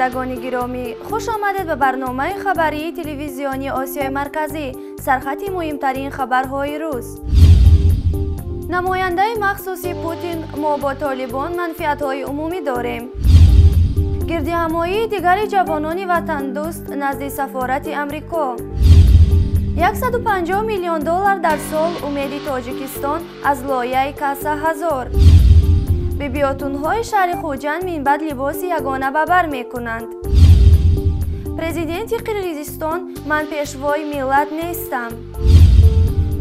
Бинандагони гиромӣ, хуш омадед ба барномаи хабарии телевизионии Осиёи Марказӣ, сархати муҳимтарин хабарҳои рӯз. Намояндаи махсуси Путин: мо бо Толибон манфиатҳои умумӣ дорем. Гирдиҳамоии дигари ҷавонони ватандӯст назди сафорати Амрико. 150 миллион доллар дар сол умеди Тоҷикистон аз лоиҳаи Каса ҳазор. Бибиотунҳои шаҳри Хуҷанд минбаъд либоси ягона ба бар мекунанд. Президенти Қирғизистон: ман пешвои миллат нестам.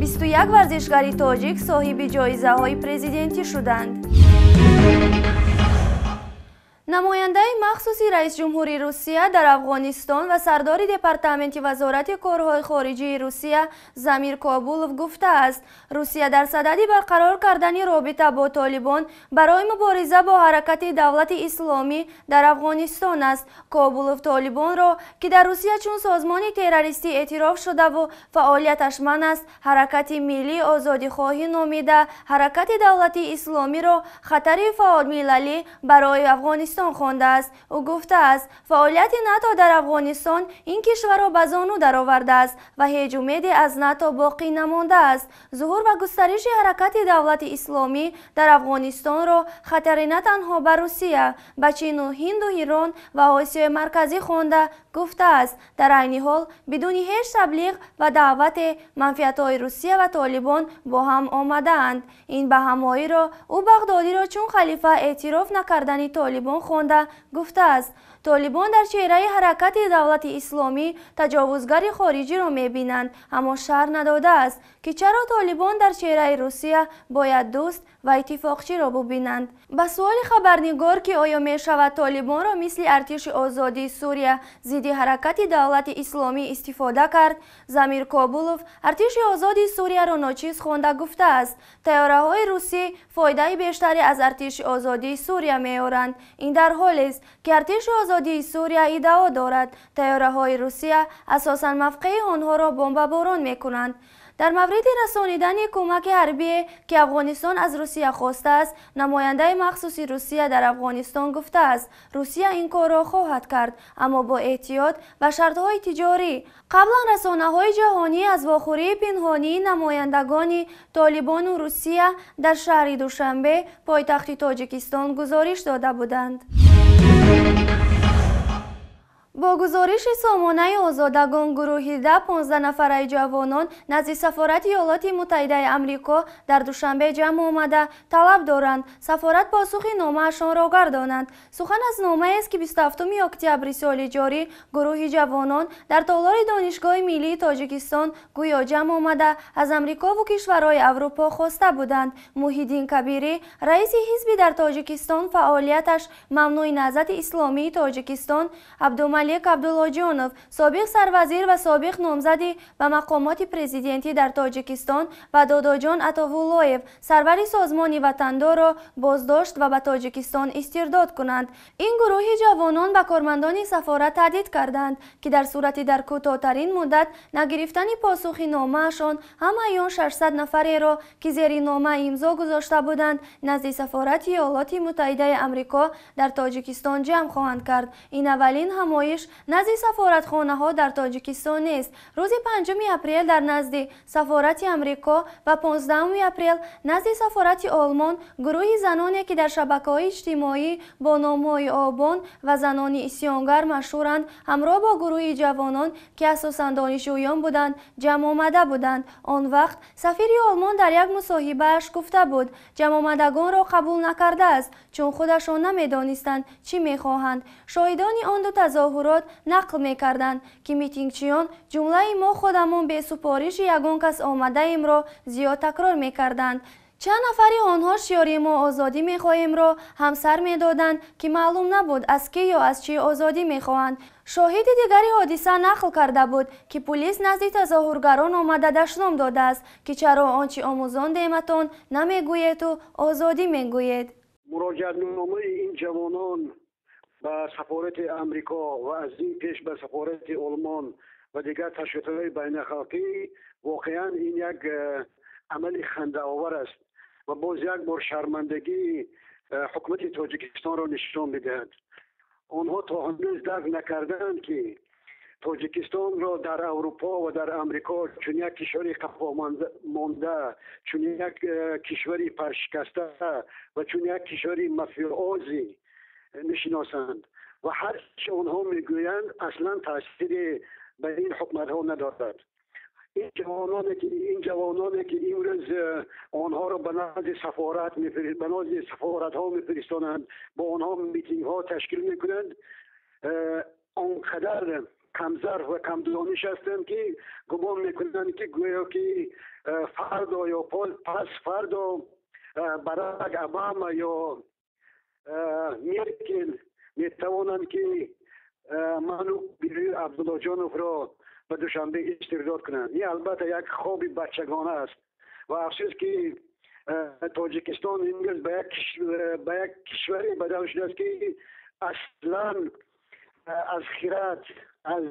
21 варзишгари тоҷик соҳиби ҷоизаҳои президентӣ шуданд. Намояндаи махсуси раисҷумҳури Русия дар Афғонистон ва сардори департаменти вазорати корҳои хориҷии Русия Замир Кобулов гуфтааст, Русия дар садади барқарор кардани робита бо Толибон барои мубориза бо ҳаракати давлати исломӣ дар Афғонистон аст. Кобулов Толибонро, ки дар Русия чун созмони террористӣ эътироф шудаву фаъолияташ манъ аст, ҳаракати миллии озодихоҳӣ номида, ҳаракати давлати исломиро хатари фаъолмилалӣ барои Афғонистон хондааст. Ӯ гуфтааст, фаъолияти НАТО дар Афғонистон ин кишварро ба зону даровардааст ва ҳеҷ умеде аз НАТО боқӣ намондааст. Зуҳур ва густариши ҳаракати давлати исломӣ дар Афғонистонро хатаре на танҳо ба Русия, ба Чину Ҳинду Ирон ва Осиёи Марказӣ хонда гуфтааст, дар айни ҳол бидуни ҳеҷ таблиғ ва даъвате манфиатҳои Русия ва Толибон бо ҳам омадаанд. Ин баҳамоиро ӯ Бағдодиро чун халифа эътироф накардани Толибон хонда гуфтааст, Толибон дар чеҳраи ҳаракати давлати исломӣ таҷовузгари хориҷиро мебинанд, аммо шарҳ надодааст, ки чаро Толибон дар чеҳраи Русия бояд дӯст ва иттифоқчиро бубинанд. Ба суоли хабарнигор, ки оё мешавад Толибонро мисли артиши озодии Сурия зидди ҳаракати давлати исломӣ истифода кард, Замир Кобулов артиши озоди Сурияро ночиз хонда гуфтааст, тайёраҳои русӣ фоидаи бештаре аз артиши озодии Сурия меоранд. Ин дар ҳолест, ки артиши озодии Сурия иддао дорад, тайёраҳои Русия асосан мавқеи онҳоро бомбаборон мекунанд. Дар мавриди расонидани кӯмаки ҳарбие, ки Афғонистон аз Русия хостааст, намояндаи махсуси Русия дар Афғонистон гуфтааст, Русия ин корро хоҳад кард, аммо бо эҳтиёт ва шартҳои тиҷорӣ. Қаблан расонаҳои ҷаҳонӣ аз вохӯрии пинҳонии намояндагони Толибону Русия дар шаҳри Душанбе, пойтахти Тоҷикистон, гузориш дода буданд. Бо гузориши сомонаи Озодагон, гурӯҳи 10-15 нафараи ҷавонон назди сафорати Иёлоти Муттаҳидаи Амрико дар Душанбе ҷамъ омада талаб доранд, сафорат посухи номаашонро гардонанд. Сухан аз номаест, ки 27 октябри соли ҷорӣ гурӯҳи ҷавонон дар толори Донишгоҳи миллии Тоҷикистон гӯё ҷамъ омада аз Амрикову кишварҳои Аврупо хоста буданд Муҳиддин Кабирӣ, раиси ҳизби дар Тоҷикистон фаъолияташ мамнӯи Наҳзати Исломии Тоҷикистон, Абдумалик Абдуллоҷонов, собиқ сарвазир ва собиқ номзади ба мақомоти президентӣ дар Тоҷикистон, ва Додоҷон Атовуллоев, сарвари созмони Ватандорро боздошт ва ба Тоҷикистон истирдод кунанд. Ин гурӯҳи ҷавонон ба кормандони сафорат таҳдид карданд, ки дар сурати дар кӯтоҳтарин муддат нагирифтани посухи номаашон ҳамаи он 600 нафареро, ки зери нома имзо гузошта буданд, назди сафорати Иёлоти Муттаҳидаи Амрико дар Тоҷикистон ҷамъ хоҳанд кард. Ин аввалин ҳамоиш назди сафоратхонаҳо дар Тоҷикистон нест. Рӯзи 5 апрел дар назди сафорати Амрико ва 15 апрел назди сафорати Олмон гурӯҳи заноне, ки дар шабакаҳои иҷтимоӣ бо номҳои Обон ва занони исьёнгар машҳуранд, ҳамроҳ бо гурӯҳи ҷавонон, ки асосан донишҷӯён буданд, ҷамъ омада буданд. Он вақт сафири Олмон дар як мусоҳибааш гуфта буд, ҷамъомадагонро қабул накардааст, чун худашон намедонистанд, чӣ мехоҳанд. Шоҳидони он ду тазоҳурот нақл мекарданд, ки митингчиён ҷумлаи мо худамон бе супориши ягон кас омадаемро зиёд такрор мекарданд. Чанд нафари онҳо шиори мо озодӣ мехоҳемро ҳамсар медоданд, ки маълум набуд, аз кӣ ё аз чӣ озодӣ мехоҳанд. Шоҳиди дигари ҳодиса нақл карда буд, ки пулис назди тазоҳургарон омада дашном додааст, ки чаро он чӣ омӯзондематон намегӯеду озодӣ мегӯед. Муроҷиатномаи ин ҷавонон ба сафорати Амрико ва аз ин пеш ба сафорати Олмон ва дигар ташкилотҳои байналхалқӣ воқеан ин як амали хандаовар аст ва боз як бор шармандагии ҳукумати Тоҷикистонро нишон медиҳад. Онҳо то ҳанӯз дарк накардаанд, ки Тоҷикистонро дар Аврупо ва дар Амрико чун як кишвари қафомонда, чун як кишвари паршикаста ва чун як кишвари мафиозӣ мешиносанд ва ҳар чи онҳо мегӯянд аслан таъсире ба ин ҳукуматҳо надорад. Ин ҷавононе ки имрӯз онҳоро ба назди сафорат ба назди сафоратҳо мефиристонанд, бо онҳо митингҳо ташкил мекунанд, он қадар камзарф ва камдониш ҳастанд, ки гумон мекунанд, ки гӯё ки фардо ё пас фардо Барак Обама ё Меркел метавонанд, ки ману Абдуллоҷоновро ба Душанбе истирдод кунанд. Ин албатта як хоби бачагона аст ва афсӯс, ки Тоҷикистон имрӯз ба як кишваре бадал шудааст, ки аслан аз хирад, аз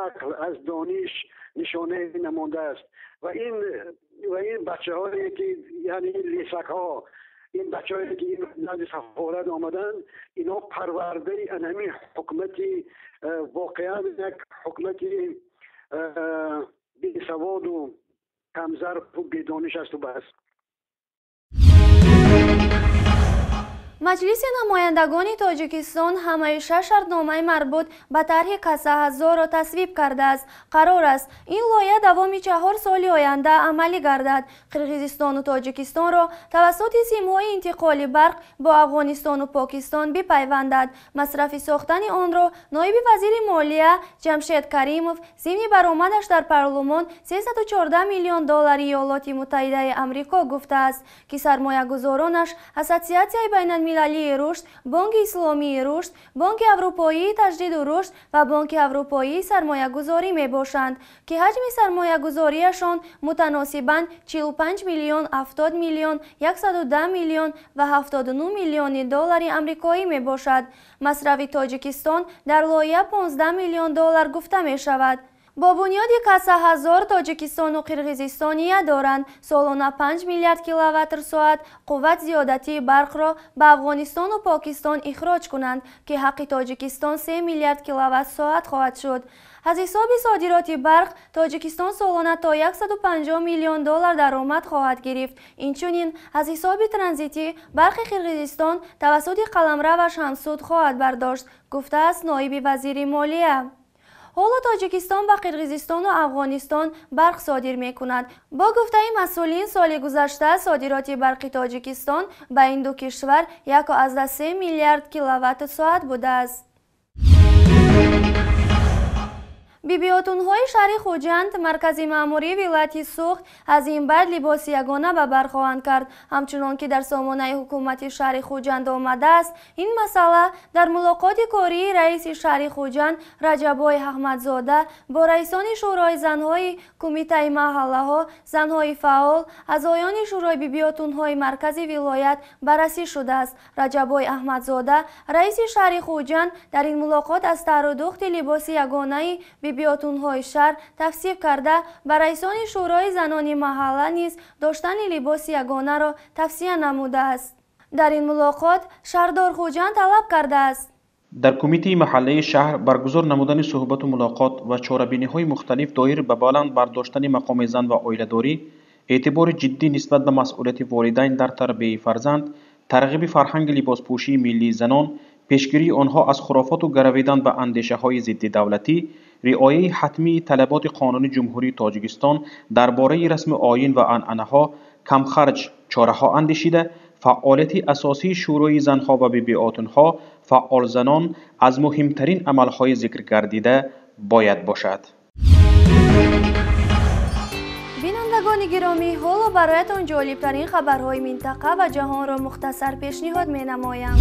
ақл, аз дониш нишонае намондааст. Ва ин бачаҳое ки, яъне ин лесакҳо, ин бачаҳое ки назди сафорат омаданд, инҳо парвардаи ҳамин ҳукумати, воқеан як ҳукумати бесаводу камзарфу бедониш асту бас. Маҷлиси намояндагони Тоҷикистон ҳамаи 6 шартномаи марбут ба тарҳи Каса ҳазорро тасвиб кардааст. Қарор аст, ин лоиҳа давоми 4 соли оянда амалӣ гардад. Қирғизистону Тоҷикистонро тавассути симҳои интиқоли барқ бо Афғонистону Покистон бипайвандад. Масрафи сохтани онро ноиби вазири молия Ҷамшед Каримов зимни баромадаш дар парлумон 314 миллион доллари Иёлоти Муттаҳидаи Амрико гуфтааст, ки сармоягузоронаш Ассотсиатсияи байналмилалии рушд, Бонки Исломии рушд, Бонки Аврупоии таҷдиду рушд ва Бонки Аврупоии сармоягузорӣ мебошанд, ки ҳаҷми сармоягузориашон мутаносибан 45 миллион, 70 миллион, 110 миллион ва 79 миллиони доллари амрикоӣ мебошад. Масрафи Тоҷикистон дар лоиҳа 15 миллион доллар гуфта мешавад. Бо бунёди Каса ҳазор Тоҷикистону Қирғизистон ният доранд солона 5 миллиард киловаттр-соат қувват зиёдатии барқро ба Афғонистону Покистон ихроҷ кунанд, ки ҳаққи Тоҷикистон 3 миллиард киловатт-соат хоҳад шуд. Аз ҳисоби содироти барқ Тоҷикистон солона то 150 миллион доллар даромад хоҳад гирифт. Инчунин аз ҳисоби транзитӣ барқи Қирғизистон тавассути қаламраваш ҳам суд хоҳад бардошт, гуфтааст ноиби вазири молия. Ҳоло Тоҷикистон ба Қирғизистону Афғонистон барқ содир мекунад. Бо гуфтаи масъулин, соли гузашта содироти барқи Тоҷикистон ба ин ду кишвар 1,3 миллиард киловатт-соат будааст. Бибиотунҳои шаҳри Хуҷанд, маркази маъмурии вилояти Суғд, аз ин баъд либоси ягона ба бар хоҳанд кард. Ҳамчунон ки дар сомонаи ҳукумати шаҳри Хуҷанд омадааст, ин масъала дар мулоқоти кории раиси шаҳри Хуҷанд Раҷаббой Аҳмадзода бо раисони шӯрои занҳои кумитаи маҳаллаҳо, занҳои фаъол, аъзоёни шӯрои бибиотунҳои маркази вилоят баррасӣ шудааст. Раҷаббой Аҳмадзода, раиси шаҳри Хуҷанд, дар ин мулоқот аз тарудухти либоси ягонаи бибиотунҳои шаҳр тавсиф карда, ба раисони шӯрои занони маҳалла низ доштани либоси ягонаро тавсия намудааст. Дар ин мулоқот шаҳрдор Хуҷанд талаб кардааст. Дар кумитаи маҳаллаи шаҳр баргузор намудани суҳбату мулоқот ва чорабиниҳои мухталиф доир ба баланд бардоштани мақоми зан ва оиладорӣ, эътибори ҷиддӣ нисбат ба масъулияти волидайн дар тарбияи фарзанд, тарғиби фарҳанги либоспӯшии миллии занон, пешгирии онҳо аз хурофоту гаравидан ба андешаҳои зиддидавлатӣ, риояи ҳатмии талаботи қонуни Ҷумҳурии Тоҷикистон дар бораи расму оин ва анъанаҳо камхарҷ чораҳо андешида, фаъолияти асосии шӯрои занҳо ва бибиотунҳо, фаъолзанон аз муҳимтарин амалҳои зикргардида бояд бошад. Бинандагони гиромӣ, ҳоло бароятон ҷолибтарин хабарҳои минтақа ва ҷаҳонро мухтасар пешниҳод менамоям.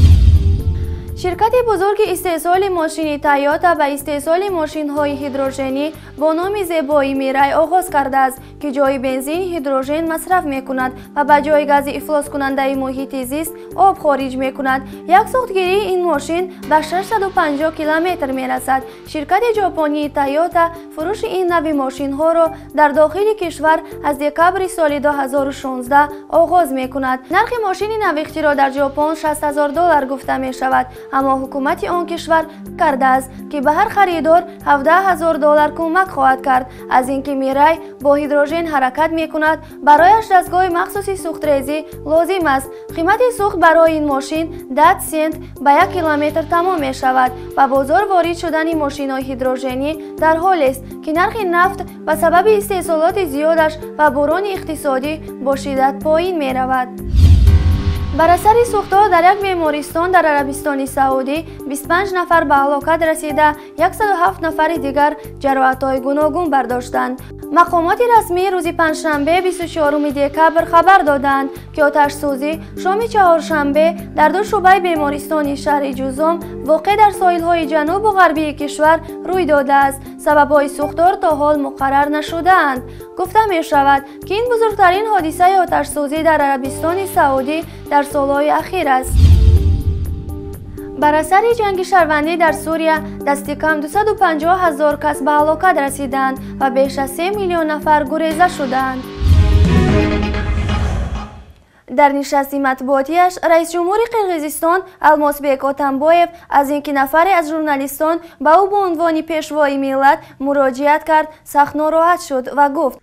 Ширкати бузурги истеҳсоли мошини Тойота ба истеҳсоли мошинҳои ҳидроженӣ бо номи зебои Мирай оғоз кардааст, ки ҷои бензини ҳидрожен масраф мекунад ва ба ҷои гази ифлоскунандаи муҳити зист об хориҷ мекунад. Як сӯхтгирии ин мошин ба 650 километр мерасад. Ширкати ҷопонии Тойота фурӯши ин нави мошинҳоро дар дохили кишвар аз декабри соли 2016 оғоз мекунад. Нархи мошини навихтиро дар Ҷопон 60 000 доллар гуфта мешавад. Аммо ҳукумати он кишвар кардааст, ки ба ҳар харидор $17,000 кӯмак хоҳад кард. Аз ин ки Мирай бо ҳидрожен ҳаракат мекунад, барояш дастгоҳи махсуси сӯхтрезӣ лозим аст. Қимати сӯхт барои ин мошин 10 сент ба 1 километр тамом мешавад. Ба бозор ворид шудани мошинҳои ҳидроженӣ дар ҳолест, ки нархи нафт ба сабаби истеҳсолоти зиёдаш ва буҳрони иқтисодӣ бо шиддат поин меравад. Бар асари сӯхтор дар як бемористон дар Арабистони Саудӣ 25 нафар ба ҳалокат расида, 107 нафари дигар ҷароҳатҳои гуногун бардоштанд. Мақомоти расмӣ рӯзи панҷшанбе 24 декабр хабар доданд, ки оташсӯзӣ шоми чаҳоршанбе дар ду шӯъбаи бемористони шаҳри Ҷузом воқеъ дар соҳилҳои ҷанубу ғарбии кишвар рӯй додааст. Сабабҳои сӯхтор то ҳол муқаррар нашудаанд. Гуфта мешавад, ки ин бузургтарин ҳодисаи оташсӯзӣ дар Арабистони Саудӣ дар солҳои ахир аст. Бар асари ҷанги шаҳрвандӣ дар Сурия дасти кам 250 000 кас ба ҳалокат расиданд ва беш аз 3 миллион нафар гуреза шуданд. Дар нишасти матбуотиаш раисҷумҳури Қирғизистон Алмосбек Отамбоев аз ин ки нафаре аз журналистон ба ӯ бо унвони пешвои миллат муроҷиат кард, сахт нороҳат шуд ва гуфт: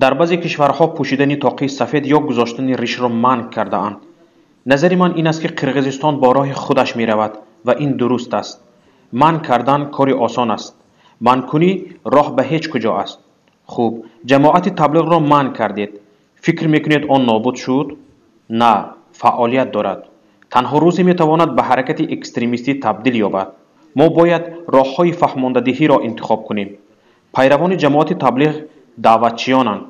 Дар баъзе кишварҳо пӯшидани тоқии сафед ё гузоштани ришро манъ кардаанд. Назари ман ин аст, ки Қирғизистон бо роҳи худаш меравад ва ин дуруст аст. Манъ кардан кори осон аст. Манъкунӣ роҳ ба ҳеҷ куҷо аст. Хуб, ҷамоати таблиғро манъ кардед. Фикр мекунед, он нобуд шуд? На, фаъолият дорад. Танҳо рӯзе метавонад ба ҳаракати экстремистӣ табдил ёбад. Мо бояд роҳҳои фаҳмондадиҳиро интихоб кунем. Пайравони ҷамоати таблиғ даъватчиёнанд.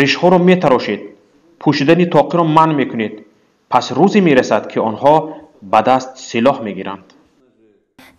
Ришҳоро метарошед, пӯшидани тоқиро манъ мекунед. Пас рӯзе мерасад, ки онҳо ба даст силоҳ мегиранд.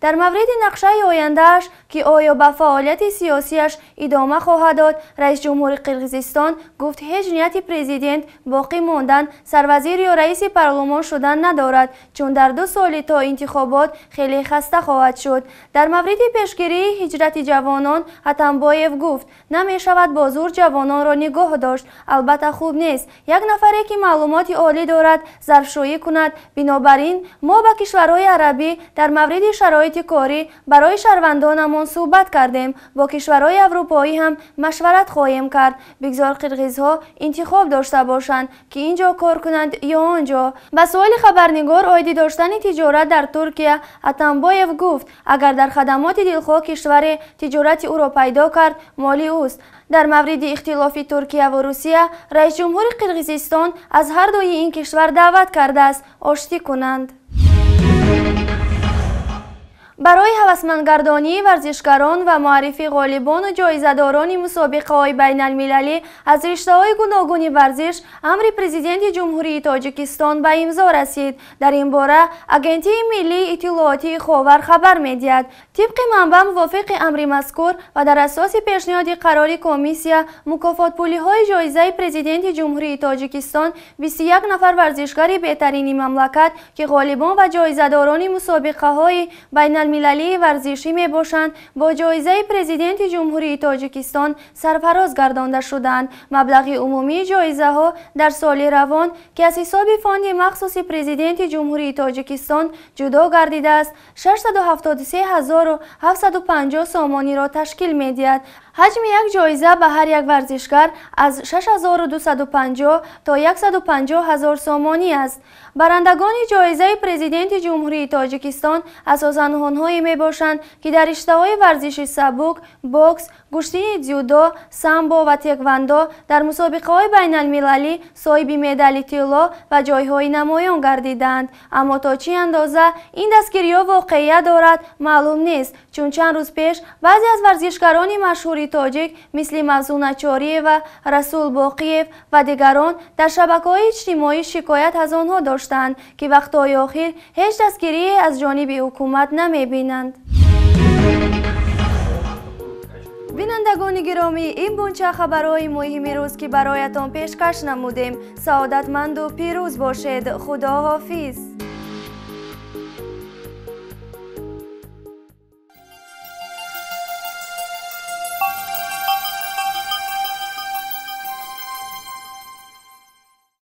Дар мавриди нақшаи ояндааш, ки оё ба фаъолияти сиёсиаш идома хоҳад дод, раисҷумҳури Қирғизистон гуфт, ҳеҷ нияти президент боқӣ мондан, сарвазир ё раиси парлумон шудан надорад, чун дар 2 соли то интихобот хеле хаста хоҳад шуд. Дар мавриди пешгирии ҳиҷрати ҷавонон Атамбоев гуфт, намешавад бо зур ҷавононро нигоҳ дошт. Албатта хуб нест як нафаре, ки маълумоти олӣ дорад, зарфшӯӣ кунад. Бинобар ин мо ба кишварҳои арабӣ дар мавриди шароити корӣ барои шаҳрвандонамон суҳбат кардем. Бо кишварҳои аврупоӣ ҳам машварат хоҳем кард. Бигзор қирғизҳо интихоб дошта бошанд, ки ин ҷо кор кунанд ё он ҷо. Ба суоли хабарнигор оиди доштани тиҷорат дар Туркия Атамбоев гуфт, агар дар хадамоти дилхоҳ кишваре тиҷорати ӯро пайдо кард, моли ӯст. Дар мавриди ихтилофи Туркияву Русия раисҷумҳури Қирғизистон аз ҳар дуи ин кишвар даъват кардааст оштӣ кунанд. Барои ҳавасмандгардонии варзишгарон ва муаррифии ғолибону ҷоизадорони мусобиқаҳои байналмилалӣ аз риштаҳои гуногуни варзиш амри Президенти Ҷумҳурии Тоҷикистон ба имзо расид. Дар ин бора Агентии миллии иттилоотии Ховар хабар медиҳад. Тибқи манбаъ, мувофиқи амри мазкур ва дар асоси пешниҳоди қарори комиссия, мукофотпулиҳои ҷоизаи Президенти Ҷумҳурии Тоҷикистон 21 нафар варзишгари беҳтарини мамлакат, ки ғолибон ва ҷоизадорони мусобиқаҳои байналмилалии варзишӣ мебошанд, бо ҷоизаи Президенти Ҷумҳурии Тоҷикистон сарфароз гардонда шуданд. Маблағи умумии ҷоизаҳо дар соли равон, ки аз ҳисоби фонди махсуси Президенти Ҷумҳурии Тоҷикистон ҷудо гардидааст, 673 750 сомониро ташкил медиҳад. Ҳаҷми як ҷоиза ба ҳар як варзишгар аз 6250 то 150 ҳазор сомонӣ аст. Барандагони ҷоизаи Президенти Ҷумҳурии Тоҷикистон асосан онҳое мебошанд, ки дар риштаҳои варзиши сабук, бокс, гӯштини дзюдо, самбо ва теквандо дар мусобиқаҳои байналмилалӣ соҳиби медали тилло ва ҷойҳои намоён гардиданд. Аммо то чӣ андоза ин дастгириҳо воқеият дорад, маълум нест, чун чанд рӯз пеш баъзе аз варзишгарони машҳури тоҷик мисли Мавзуна Чориева, Расул Боқиев ва дигарон дар шабакаҳои иҷтимоӣ шикоят аз онҳо доштанд, ки вақтҳои охир ҳеҷ дастгирие аз ҷониби ҳукумат намебинанд. Бинандагони гиромӣ, ин бунча хабарҳои муҳими рӯз, ки бароятон пешкаш намудем. Саодатманду пирӯз бошед. Худо ҳофиз.